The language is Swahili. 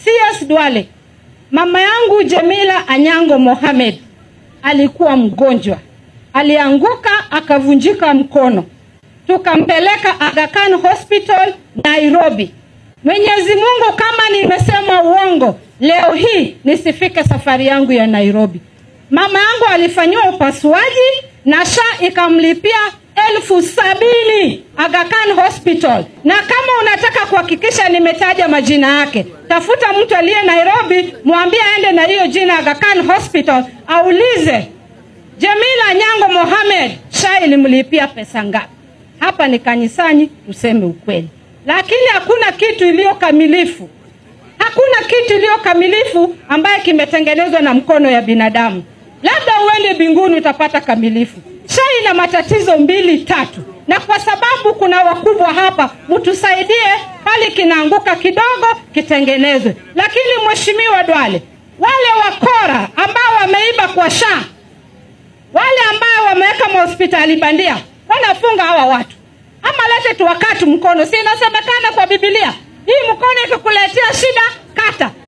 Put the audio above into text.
CS Duale, mama yangu Jamila Anyango Mohamed alikuwa mgonjwa, alianguka akavunjika mkono, tukampeleka Aga Khan Hospital Nairobi. Mwenyezi Mungu, kama nimesema uongo leo hii nisifike safari yangu ya Nairobi. Mama yangu alifanyiwa upasuaji na SHA ikamlipia 70,000 Aga Khan Hospital. Na kama unataka kuhakikisha nimetaja majina yake, tafuta mtu aliye Nairobi, mwambie aende na hiyo jina Aga Khan Hospital, aulize Jamila Anyango Mohamed SHA ilimlipia pesa ngapi. Hapa ni kanisani, tuseme ukweli. Lakini hakuna kitu iliyo kamilifu. Hakuna kitu iliyo kamilifu ambaye kimetengenezwa na mkono ya binadamu. Labda uende mbinguni utapata kamilifu. SHA ina matatizo 2, 3. Na kwa sababu kuna wakubwa hapa, mtusaidie pale kinaanguka kidogo kitengenezwe. Lakini Mheshimiwa Duale, wale wakora ambao wameiba kwa SHA, wale ambao wameweka hospitali bandia, wanafunga hawa watu. Ama lete tu wakati mkono. Si inasemekana kwa Biblia, hii mkono ikikuletea shida